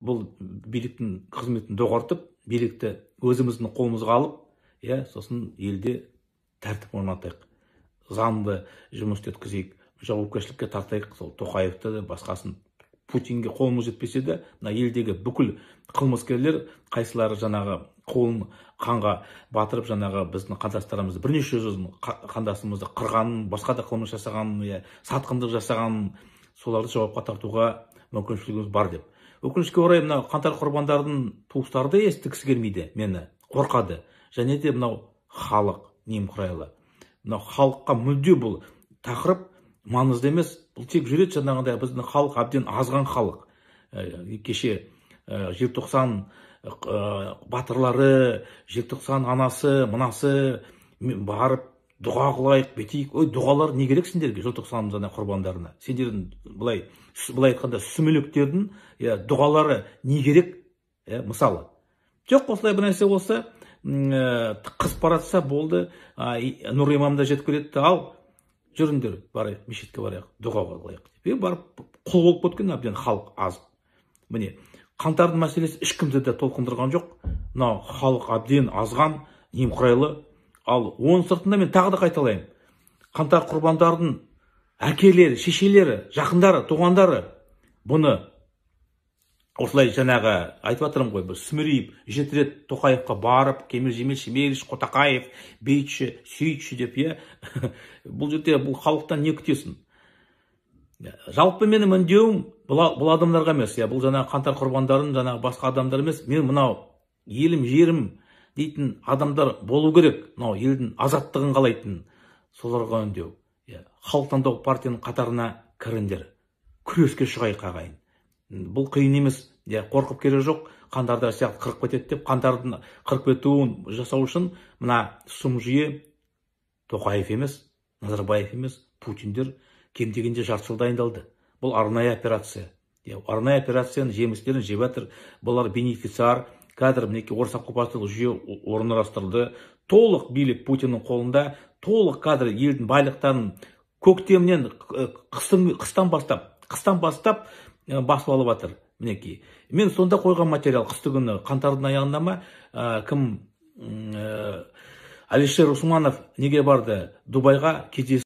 Бұл биліктің қызметін доғартып, билікті өзіміздің қолымызға алып, иә, сосын елде тәртіп орнатайық, заңды жұмыс істеткізейік, жауапкершілікке тартайық сол Тоқаевты, басқасын. Путинге қолымыз жетпесе де, мына елдегі бүкіл қылмыскерлер, қайсылары жаңағы қолын қанға батырып, жаңағы біздің қандастарымызды, бірнеше жүз қандасымызды қырғанын, басқа да қылмыс жасағанын, иә, сатқындық жасағанын, соларды жауапқа тартуға мүмкіншілігіміз бар деп. Өкінішке орай, мынау қаңтар құрбандарының туыстары да естігісі келмейді мені, қорқады. Және де мынау халық немқұрайлы. Мынау халыққа мүлде бұл тақырып маңызды емес, бұл тек жүреді жаңағыдай. Біздің халық әбден азған халық. Кеше желтоқсан батырлары, желтоқсан анасы, мынасы барып дұға қылайық, бүйтейік. Ой, дұғалар не керек сендерге, желтоқсан жаңа құрбандарына? Сендердің былай былай айтқанда сүмелектердің, иә, дұғалары не керек? Иә, мысалы. Жоқ, осылай бір нәрсе болса, қызып бара жатса болды, Нұр имам да жетіп келеді, ал жүріңдер, барайық, мешітке барайық, дұға қылайық деп. Барып құл болып кеткен әбден халық азып. Міне, қаңтардың мәселесі ешкімді де толқындырған жоқ. Мынау халық әбден азған, немқұрайлы. Ал оның сыртында мен тағы да қайталаймын. Қаңтар құрбандарының әкелері, шешелері, жақындары, туғандары бұны осылай жаңағы айтып жатырмын ғой, бір сүмірейіп жеті рет Тоқаевқа барып, Кемел Жемел Шемелович, Қотақаев, бейтші, сөйтші деп, иә. Бұл жерде бұл халықтан не күтесің? Жалпы менің үндеуім бұл адамдарға емес, иә, бұл жаңағы қаңтар құрбандарын, жаңағы басқа адамдар емес. Мен мынау елім, жерім дейтін адамдар болу керек, мынау елдің азаттығын қалайтын, соларға үндеу. Иә, халық таңдау партияның қатарына кіріңдер, күреске шығайық, ағайын. Бұл қиын емес, иә, қорқып керек жоқ, қаңтарда сияқты қырып кетеді деп. Қаңтардың қырып кетуін жасау үшін мына сұм жүйе, Тоқаев емес, Назарбаев емес, Путиндер кем дегенде жарты жыл дайындалды. Бұл арнайы операция. Иә, арнайы операцияның жемістерін жеп жатыр. Бұлар бенефициар. Қазір мінекей орыс оккупациялық жүйе орналастырылды. Толық билік Путиннің қолында, толық қазір елдің байлықтарын көктемнен, қыстан бастап басып алып жатыр. Мінекей, мен сонда қойған материал, қысты күні, қаңтардың аяғында ма, кім, Әлішер Усманов неге барды Дубайға кездесу